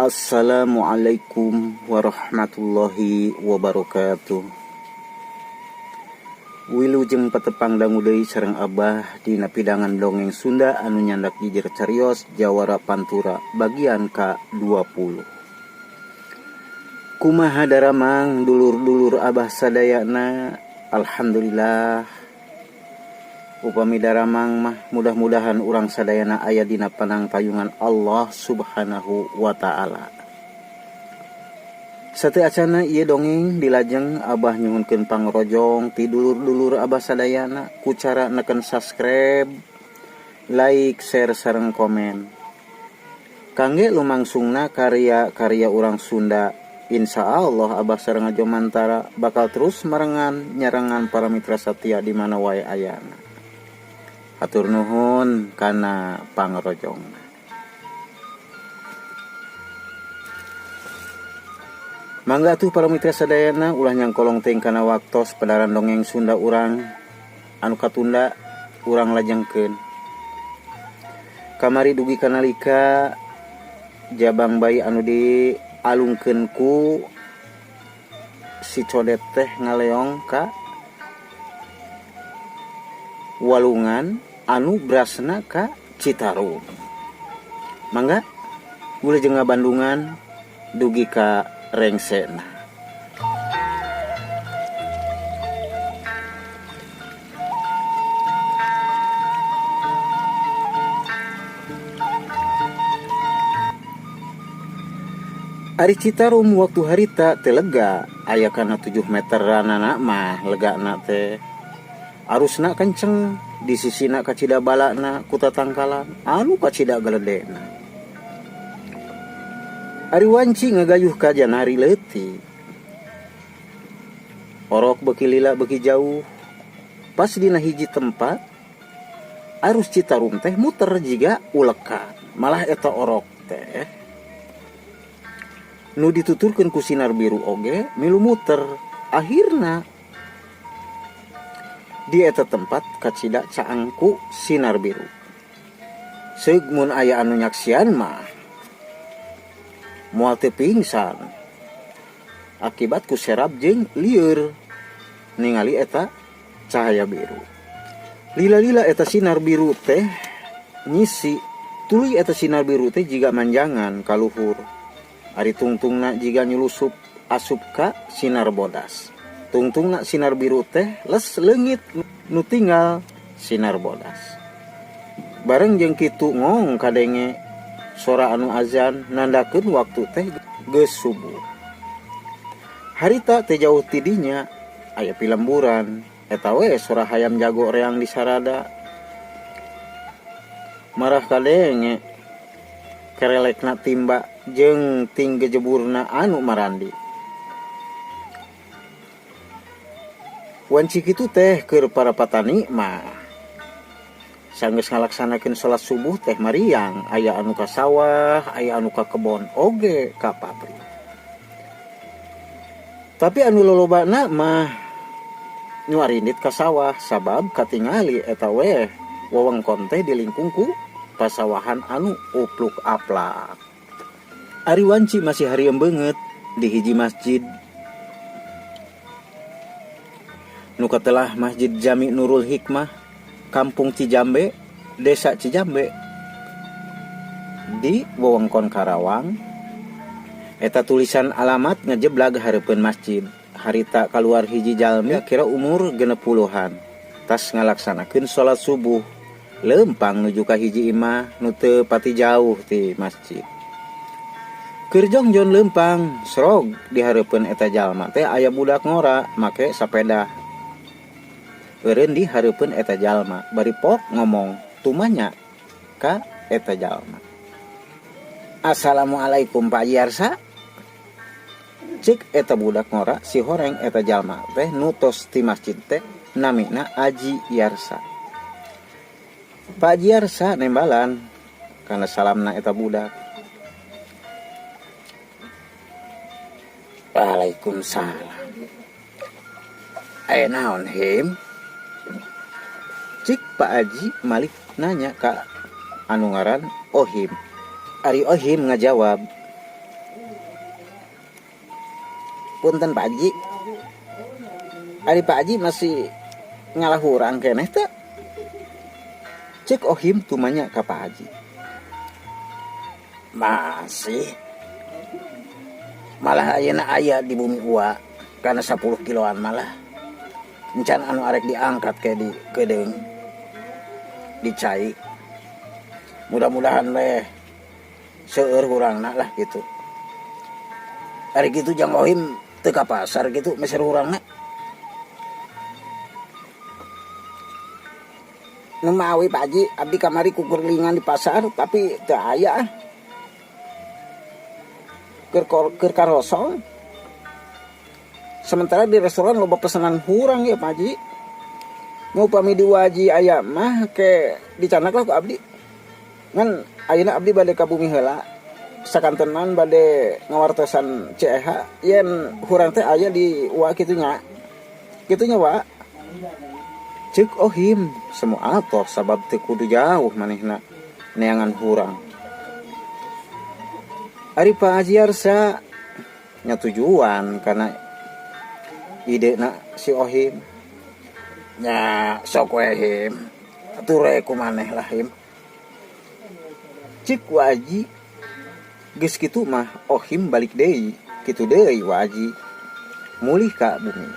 Assalamualaikum warahmatullahi wabarakatuh. Wilujeng patepang dangu deui sareng Abah dina pidangan dongeng Sunda anu nyandak jijir carios Jawara Pantura bagian ka-20. Kumaha daramang dulur-dulur Abah sadayana? Alhamdulillah. Upami daramang mah mudah-mudahan urang sadayana aya dina panangtayungan Allah Subhanahu wa taala. Sateuacanna ieu dongeng dilajeng Abah nyuhunkeun pangrojong ti dulur-dulur Abah sadayana ku cara neken subscribe, like, share sareng komen. Kangge lumangsungna karya-karya urang Sunda. Insya Allah Abah sareng Jomantara bakal terus marengan nyarengan para mitra satia di mana wae ayana. Hatur nuhun kana pangrojongna. Mangga atuh para mitra sadayana ulah nyangkolong teuing kana waktos padaran dongeng Sunda urang anu katunda urang lajengkeun. Kamari dugi kanalika jabang bayi anu dialungkeun ku si Codet teh ngaleong ka walungan anu brasna ka Citarum. Mangga wilujeng ngabandungan dugi ka rengsena. Ari Citarum waktu harita teu lega, aya kana 7 meteranana mah legana teh. Arusna kenceng, di sisina kacida balana ku tatangkalan anu kacida geledena. Ari wanci ngagayuh ka janari leutik. Orok beuki lila beuki jauh. Pas dina hiji tempat arus Citarum teh muter jiga ulekan. Malah eta orok teh nu dituturkeun ku sinar biru oge milu muter. Akhirna di eta tempat kacida caang ku sinar biru. Seug mun aya anu nyaksian mah moal teu pingsan akibat ku serab jeung lieur ningali eta cahaya biru. Lila-lila eta sinar biru teh nyisi, tuluy eta sinar biru teh jiga manjangan ka luhur. Ari tungtungna jiga nyulusup asup ka sinar bodas. Tungtungna sinar biru teh les leungit nu tinggal sinar bodas. Bareng jeung kitu ngong kadenge sora anu azan nandakeun waktu teh geus subuh. Harita teh jauh ti dinya aya pilemburan, eta we sora hayam jago reang di sarada. Marah kadenge kerelekna timba jeung tinggejeburna anu marandi. Wanci kitu teh keur para patani mah sanggeus ngalaksanakeun salat subuh teh mariang, aya anu ka sawah, aya anu ka kebon oge ka pabrik. Tapi anu lolobana mah nu arindit ka sawah sabab katingali eta weh wewengkon teh dilingkung ku pasawahan anu upluk aplak. Ari wanci masih harieum beungeut di hiji masjid nu katelah Masjid Jami Nurul Hikmah, Kampung Cijambe, Desa Cijambe di wewengkon Karawang. Eta tulisan alamat ngejeblag hareupeun masjid. Harita kaluar hiji jalmi kira umur 60-an tas ngalaksanakeun salat subuh leumpang nuju ka hiji imah nu teu pati jauh ti masjid. Keur jongjon leumpang srog di hareupeun eta jalma teh aya budak ngora make sapeda. Eureun di hareupeun eta jalma bari pok ngomong tumanya ka eta jalma. Assalamualaikum Pak Yarsa. Cek eta budak ngora si horeng eta jalma teh nutos ti masjid teh namina Aji Yarsa. Pak Haji Yarsa nembalan kana salamna eta budak. Waalaikumsalam. Aya naon him? Cik Pak Haji Malik nanya ka anu ngaran Ohim. Ari Ohim ngajawab, Punten Pak Haji, ari Pak Haji masih ngalah hurang keneh teu? Cek Ohim tumanya ka Pak Haji. Masih. Malah ayeuna aya di bumi Uwa kana 10 kiloan malah. Encan anu arek diangkat ke di kedeung. Di cai. Mudah-mudahan leh seueur hurangna lah gitu. Ari kitu Jang Ohim teu ka pasar gitu meser hurangna. Nu mawi Pak Haji, abdi kamari kukurlingan di pasar tapi teu aya ah. Keur keur karosong. Sementara di restoran loba pesanan hurang ya Pak Haji. Nu upami di Waji aya mah ke dicanak lah ku abdi. Ngan ayeuna abdi bade ka bumi heula. Sakantenan bade ngawartosan CEH yen hurang teh aya di wa kitu nya. Kitu nya wa. Ceuk Ohim semu atoh sabab teu kudu jauh manehna neangan hurang. Ari Pak Haji Arsa nya tujuan kana ide na si Ohim. Nya sok we Him, atur we ku maneh lah Him. Cik Wa Haji geus kitu mah Ohim balik deui, kitu deui Wa Haji mulih ka bumi.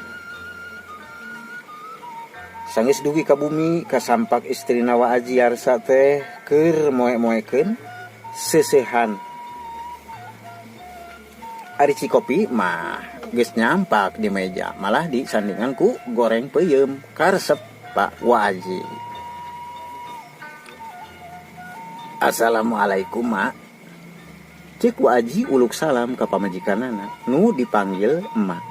Sanggeus dugi ka bumi kasampak istrina Wa Haji Arsa teh keur moe-moekeun seuseuhan. Ari cikopi mah geus nyampak di meja malah disandingan ku goreng peuyeum karesep Pak Wa Haji. Assalamualaikum Mak. Cek Wa Haji uluk salam ka pamajikanana nu dipanggil emak.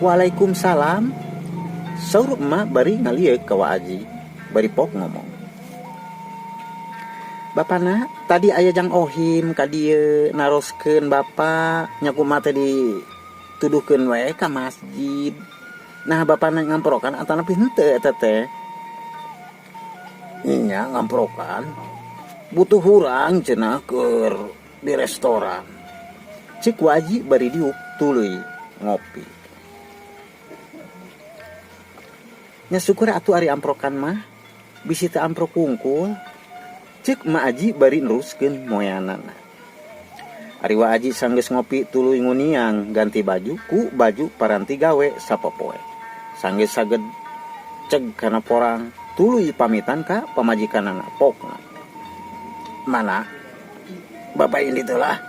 Waalaikumsalam. Saur emak bari ngalieuk ka Wa Haji bari pok ngomong. Bapana tadi aya Jang Ohim ka dieu naroskeun bapa nya kumaha teh dituduhkeun we ka masjid. Nah bapana ngamprokan atanapi henteu eta teh. Nya ngamprokan butuh hurang cenah keur di restoran. Cik Wa Haji bari diuk tuluy ngopi. Nya syukur atuh ari amprokan mah bisi teu amprok wungkul. Cek Ma Aji bari neruskeun moeanana. Ari Wa Aji sanggeus ngopi tuluy nguniang ganti baju ku baju paranti gawe sapopoe. Sanggeus saged ceg kana porang tuluy pamitan ka pamajikanana pokna. Mana? Bapak ini teh lah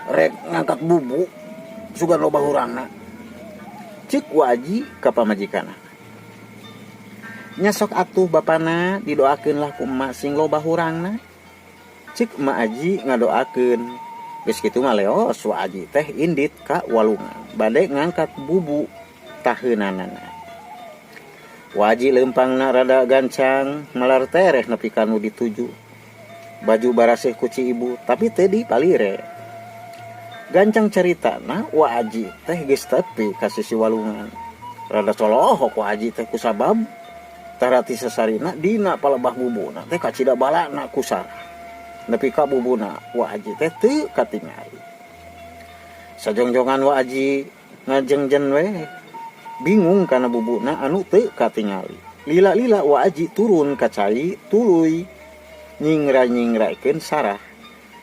rek ngangkat bubu sugan loba hurangna. Cek Wa Aji ka pamajikanana. Nya sok atuh bapana didoakeun lah ku emak sing loba hurangna. Cek Emak Aji ngadoakeun. Geus kitu mah leos Wa Aji teh indit ka walungan bade ngangkat bubu taheunanana. Wa Aji leumpangna rada gancang malar tereh nepi ka nu dituju. Baju barasih ku ci ibu tapi teu dipalire. Gancang caritana Wa Aji teh geus tepi ka sisi walungan. Rada colohok Wa Aji teh kusabab tarati sasarina dina palebah bubuna teh kacida balana ku sarah. Nepi ka bubuna Wa Haji teh teu katingali. Sajongjongan Wa Haji ngajengjen we bingung kana bubuna anu teu katingali. Lila-lila Wa Haji turun ka cai tuluy nyingra-nyingrakeun sarah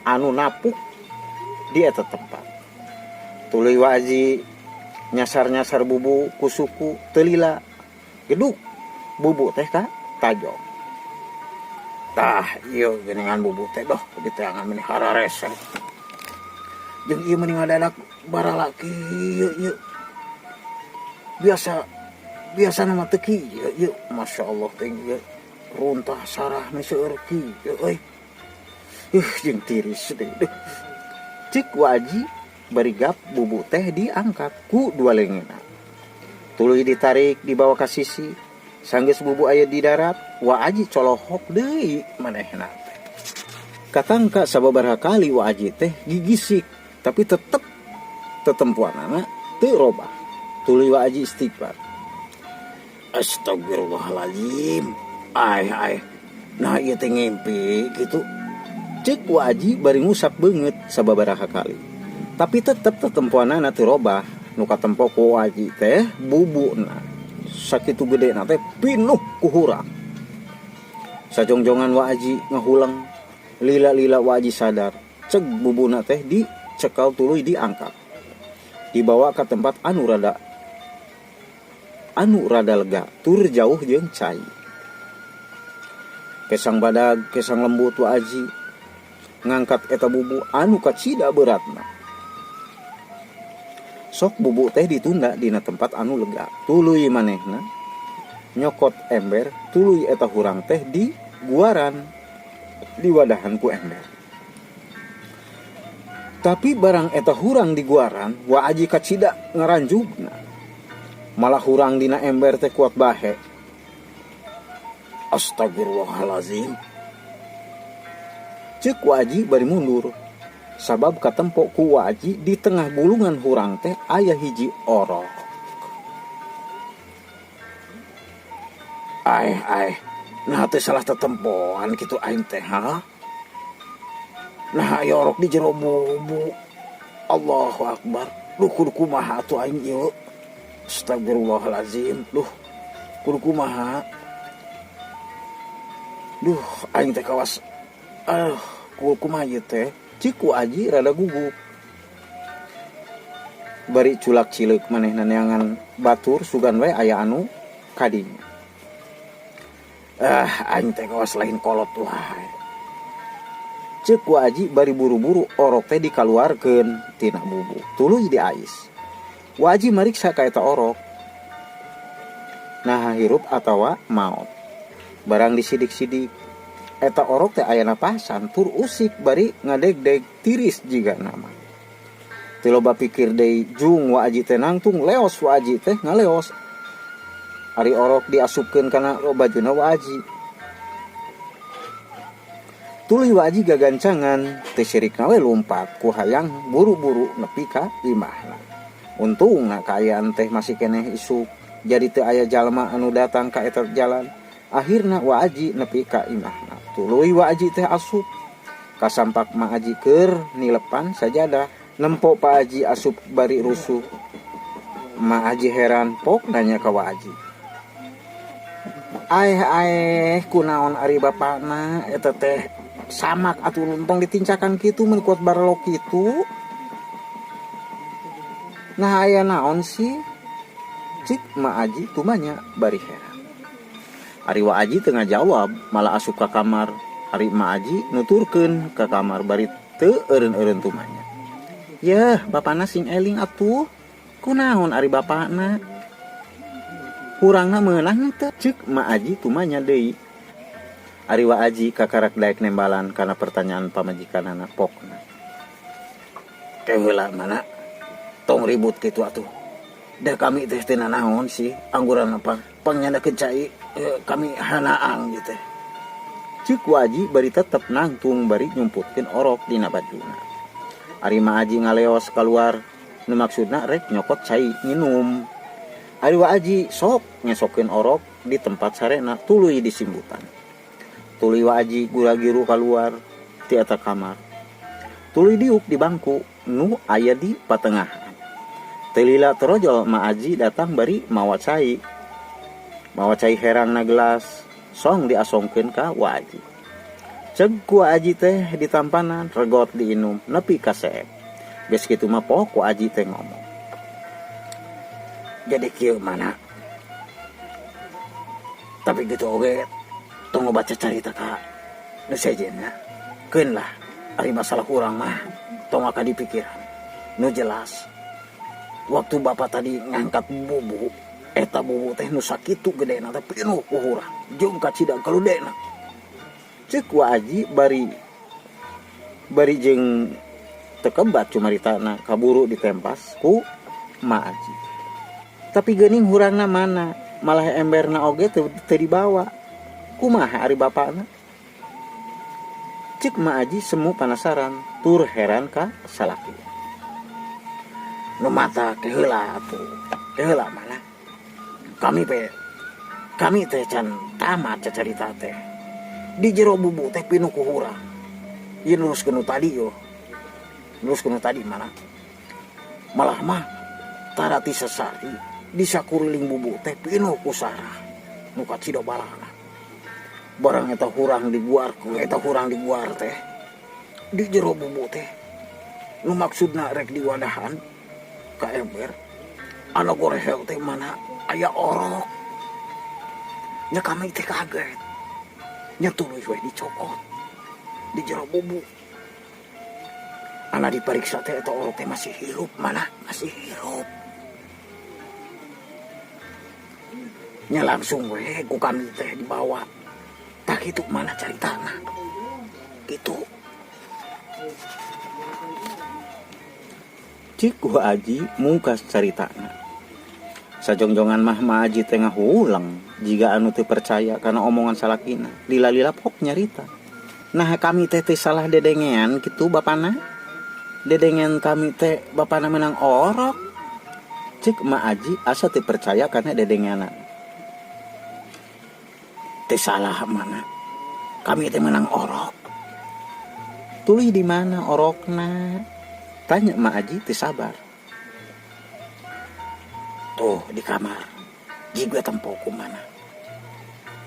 anu napuk di eta tempat. Tuluy Wa Haji nyasar-nyasar bubu ku suku teu lila geduk bubu teh ka tajong. Tah ieu geuningan bubu teh doh diteangan meni hararese. Jeung ieu meni ngadadak barala kieu ieu. Biasa biasana mah teu kieu ieu. Masyaallah teh ieu runtah sarah meni seueur kieu euy. Jeung tiris teh. Duh. Cik Wa Haji bari gap bubu teh diangkat ku dua leungeunna. Tuluy ditarik dibawa ka sisi. Sanggeus bubu aya di darat, Wa Haji colohok deui manehna teh. Katangka sababaraha kali Wa Haji teh gigisik, tapi tetep tetempuanana teu robah. Tuluy Wa Haji istighfar. Astagfirullahaladzim. Ai ai. Nah ieu teh ngimpi kitu. Ceuk Wa Haji bari ngusap beungeut sababaraha kali. Tapi tetep tetempoanana teu robah, nu katempo ku Aji teh bubuna sakitu gedena teh pinuh ku hurang. Sajongjongan Wa Aji ngahuleng, lila-lila Wa Aji sadar, ceg bubuna teh dicekal tuluy diangkat. Dibawa ka tempat anu rada lega tur jauh jeung cai. Kesang badag, kesang lembut Wa Aji ngangkat eta bubu anu kacida beratna. Sok bubu teh ditunda dina tempat anu lega. Tuluy manehna nyokot ember, tuluy eta hurang teh di guaran diwadahan ku ember. Tapi barang eta hurang di guaran, Wa Aji kacida ngaranjugna. Malah hurang dina ember teh kuat bahe. Astagfirullahalazim. Ceuk Wa Aji bari mundur. Sabab katempo ku Wa Aji di tengah gulungan hurang teh aya hiji orok. Aeh aeh, nah teh salah tetempoan kitu aing teh ha. Nah aya orok di jero bubu. Allahu akbar. Duh kudu kumaha atuh aing ieu. Astagfirullahalazim. Duh kudu kumaha. Duh aing teh kawas. Aduh kudu kumaha ieu teh. Cik Wa Aji rada gugup. Bari culak cileuk manehna neangan batur sugan we aya anu kadinya. Ah aing teh kawas lain kolot wae. Ceuk Wa Aji bari buru-buru orok teh dikaluarkeun tina bubu. Tuluy diais. Wa Aji mariksa ka eta orok. Nah hirup atawa maot. Barang disidik-sidik eta orok teh aya napasan tur usik bari ngadegdeg tiris jiga nama. Teu loba pikir deui jung Wa Aji teh nangtung leos Wa Aji teh ngaleos. Ari orok diasupkeun kana bajuna Wa Aji. Tuluy Wa Aji gagancangan teu sirikna we lumpat ku hayang buru-buru nepi ka imahna. Untungna kaayaan teh masih keneh isuk jadi teu aya jalma anu datang ka eta jalan. Akhirna Wa Aji nepi ka imahna. Tuluy Wa Aji teh asup. Kasampak Ma Aji keur nilepan sajadah. Nempo Pa Aji asup bari rusuh. Ma Aji heran pok nanya ka Wa Aji. Aeh aeh kunaon ari bapakna eta teh samak atuh tong ditincakan kitu mun kuat barelok kitu. Nah aya naon sih? Cik Ma Aji tumanya bari heran. Ari Wa Aji teu ngajawab malah asup ka kamar. Ari Ma Aji nuturkeun ka kamar bari teu eureun-eureun tumanya. Yeuh, bapana sing eling atuh. Kunaon ari bapana? Hurangna meunang teu? Ceuk Ma Aji tumanya deui. Ari Wa Aji kakarak daek nembalan kana pertanyaan pamajikanana pokna. Ke heula mana? Tong ribut kitu atuh. Da kami teh teu nanaon sih angguran apa pangnyandakeun cai kami hanaang gitu. Ceuk Wa Aji bari tetep nangtung bari nyumputkeun orok dina bajuna. Ari Ma Aji ngaleos kaluar nu maksudna rek nyokot cai nginum. Ari Wa Aji sok ngesokeun orok di tempat sarena tuluy disimbutan. Tuluy Wa Aji gura-giru kaluar ti eta kamar. Tuluy diuk di bangku nu aya di patengahan. Teu lila torojol Ma Aji datang bari mawa cai. Mawa cai herang na gelas song diasongkeun ka Wa Aji. Ceuk ku Wa Aji teh ditampanan regot diinum nepi ka seep. Geus kitu mah pok Wa Aji teh ngomong. Jadi kieu mana? Tapi gitu oge tong baca carita ka nu sejenna. Keun lah ari masalah urang mah tong aka dipikiran. Nu jelas waktu bapak tadi ngangkat bubu eta bubu teh nu sakitu gedena teh pinuh ku hurang jeung kacida kaludena. Ceuk Wa Aji bari jeung tekebat cumaritana kaburu ditempas ku Ma Aji. Tapi geuning hurangna mana malah emberna oge teu dibawa. Kumaha ari bapakna? Ceuk Ma Aji semu panasaran tur heran ka salaki. Nu mata ke heula atuh. Ke heula mana? Kami teh can tamat cacarita teh. Di jero bubu teh pinuh ku hurang. Ieu lurus nu tadi yo. Lurus nu tadi mana? Malah mah tara ti sasari di sakuriling bubu teh pinuh ku sarah nu kacida balana. Barang eta hurang diguarkeun, eta hurang diguar teh di jero bubu teh nu maksudna rek diwadahan ka ember anu gorehel teh mana aya orok. Nya kami teh kaget. Nya tuluy we dicokot di jero bubu. Ana diperiksa teh eta orok teh masih hirup, mana masih hirup. Nya langsung we ku kami teh dibawa. Tah kitu mana caritana. Kitu. Cik ku Aji mungkas caritana. Sajongjongan mah Ma Aji teh ngahuleng jiga anu teu percaya kana omongan salakina. Lila-lila pok nyarita. Nah kami teh teu salah dedengean kitu bapana. Dedengean kami teh bapana menang orok. Cek Ma Aji asa teu percaya kana dedengeanana. Teu salah mana. Kami teh menang orok. Tuluy di mana orokna? Tanya Ma Aji teu sabar. Tuh di kamar. Jiga tempo kumana.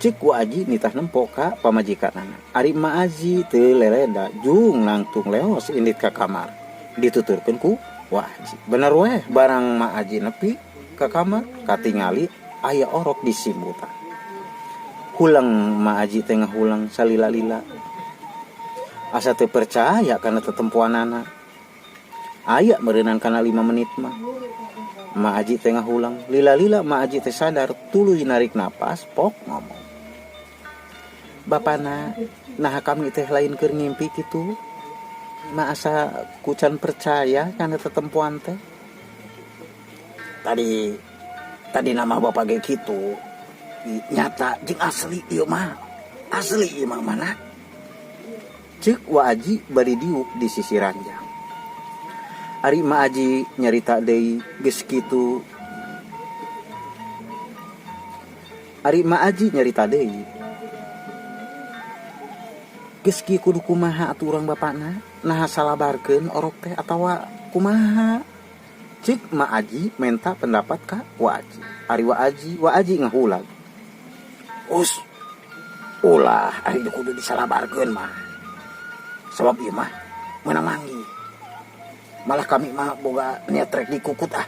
Cik Wa Aji nitah nempo ka pamajikanana. Ari Ma Aji teu lereda jung langtung leos indit ka kamar. Dituturkeun ku Wa Aji. Bener weh barang Ma Aji nepi ka kamar katingali aya orok di simbutan. Huleng Ma Aji teh ngahuleng salila-lila. Asa teu percaya kana tetempoanana. Aya meureunan kana 5 menit mah. Ma Aji teh ngahulang, lila-lila Ma Aji teh sadar tuluy narik napas pok ngomong. Bapana, naha kami teh lain keur ngimpi kitu. Ma asa kucan percaya kana tetempoan teh. Tadi nama bapak ge kitu. Nyata jeung asli ieu mah. Asli ieu mah mana? Ceuk Wa Aji bari diuk di sisi ranjang. Ari Ma Aji nyarita deui geus kitu. Ari Ma Aji nyarita deui. Geus kieu kudu kumaha atuh urang bapana? Naha salabarkeun orok teh atawa kumaha? Ceuk Ma Aji menta pendapat ka Wa Aji. Ari Wa Aji ngahulag. Us, ulah ari kudu disalabarkeun mah. Sabab ieu mah meunang manggih. Malah kami mah boga niat rek dikukut ah.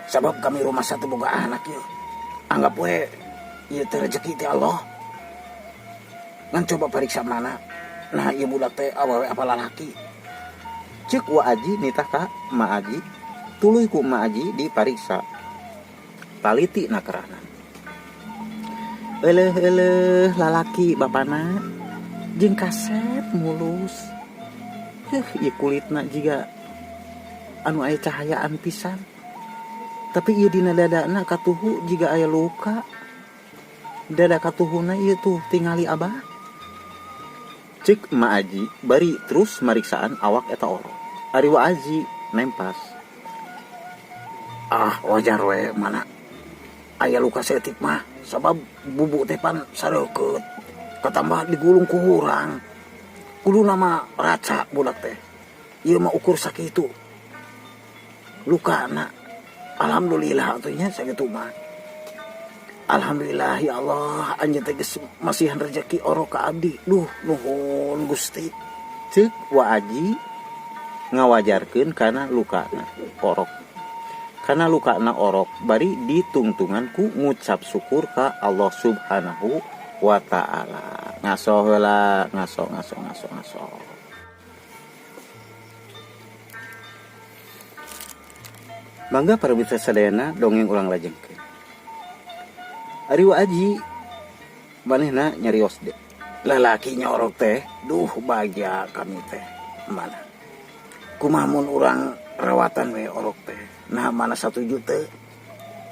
Sabab kami rumah satu boga anak ieu. Anggap we ieu teh rezeki ti Allah. Ngan coba periksa mana. Nah ieu budak teh awewe apa lalaki. Ceuk Wa Aji nitah ka Ma Aji. Tuluy ku Ma Aji dipariksa. Taliti nakerana. Eleuh-eleuh lalaki bapana jeung kasep mulus. Heuh ieu kulitna jiga anu aya cahayaan pisan. Tapi ieu dina dadana katuhu jiga aya luka. Dada katuhuna ieu tuh tingali abah. Ceuk Ma Aji bari terus mariksaan awak eta orok. Ari Wa Aji nempas. Ah wajar we mana aya luka saeutik mah sabab bubuk teh pan sareukeut. Katambah digulung ku hurang. Kudu nama raca budak teh. Ieu mah ukur sakitu. Lukana alhamdulillah atuh nya sakitu mah. Alhamdulillah ya Allah anjeun teh geus masihan rezeki orok ka abdi. Duh nuhun Gusti. Ceuk Wa Aji ngawajarkeun kana lukana orok. Kana lukana orok bari ditungtungan ku ngucap syukur ka Allah Subhanahu wa taala. Ngaso heula, ngaso ngaso ngaso ngaso. Mangga para mitra sadayana dongeng urang lajengkeun. Ari Wa Aji manehna nyarios de. Lalaki nyorok teh, duh bagja kami teh. Mana? Kumaha mun urang rawatan we orok teh. Nah mana 1 juta.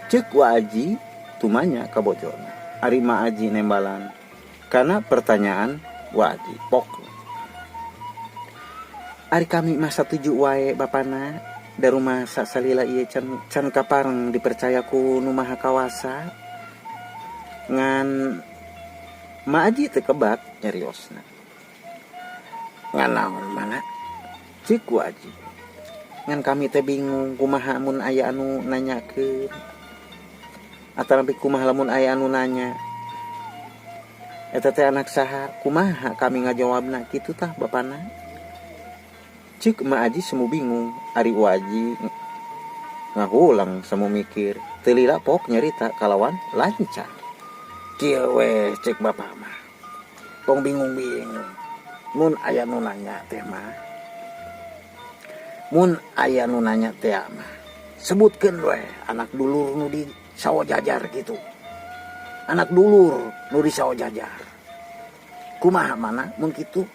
Ceuk Wa Aji tumanya ka bojona. Ari Ma Aji nembalan kana pertanyaan Wa Aji pok. Ari kami mah satuju wae bapana. Da rumah sasalila ieu can kapareng dipercaya ku nu maha kawasa. Ngan Ma Aji teu kebak nyariosna. Ngan naon mana? Ceuk Wa Aji. Ngan kami teh bingung kumaha mun aya anu nanyakeun. Atanapi kumaha lamun aya anu nanya. Eta teh anak saha, kumaha kami ngajawabna kitu tah bapana. Ceuk Emak Aji semu bingung, ari Wa Aji ngahulang semu mikir. Teu lila pok nyarita kalawan lancar. Kieu we ceuk bapa mah. Tong bingung-bingung. Mun aya nu nanya teh mah. Mun aya nu nanya teh mah. Sebutkeun we anak dulur nu di Sawojajar gitu. Anak dulur nu di Sawojajar. Kumaha mana mun kitu?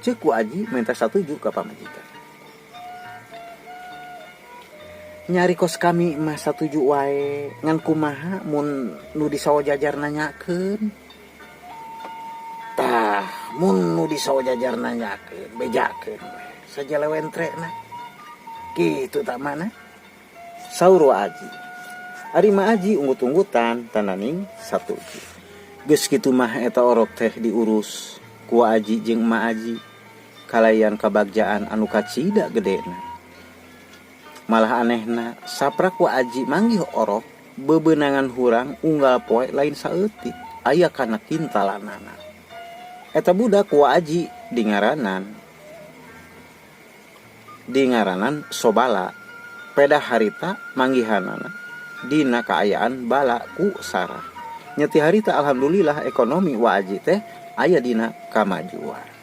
Ceuk Wa Aji minta satuju ka pamajikan. Nyari kos kami mah satuju wae, ngan kumaha mun nu di Sawojajar nanyakeun. Tah, mun nu di Sawojajar nanyakeun, bejakeun we. Sajalewentrekna. Kitu tak mana? Saur Wa Aji. Ari Ma Aji unggut-unggutan tananing satuju. Geus kitu mah eta orok teh diurus ku Wa Aji jeung Ma Aji kalayan kabagjaan anu kacida gedena. Malah anehna saprak Wa Aji manggih orok bebenangan hurang unggal poe lain saeutik aya kana kintalanana. Eta budak Wa Aji dingaranan Sobala. Pedah harita manggihanana dina kaayaan bala ku sarah. Nyeti harita alhamdulillah ekonomi Wa Aji teh aya dina kamajuan.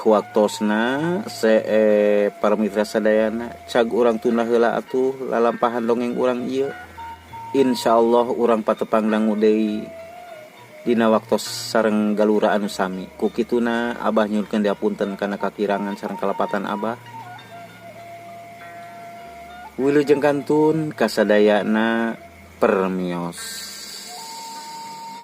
Waktosna see para mitra sadayana cag urang tunda heula atuh lalampahan dongeng urang ieu. Insyaallah urang patepang dangu deui dina waktos sareng galura anu sami. Ku kituna abah nyuhunkeun diapunten kana kakirangan sareng kalepatan abah. Wilujeng kantun kasadayana permios.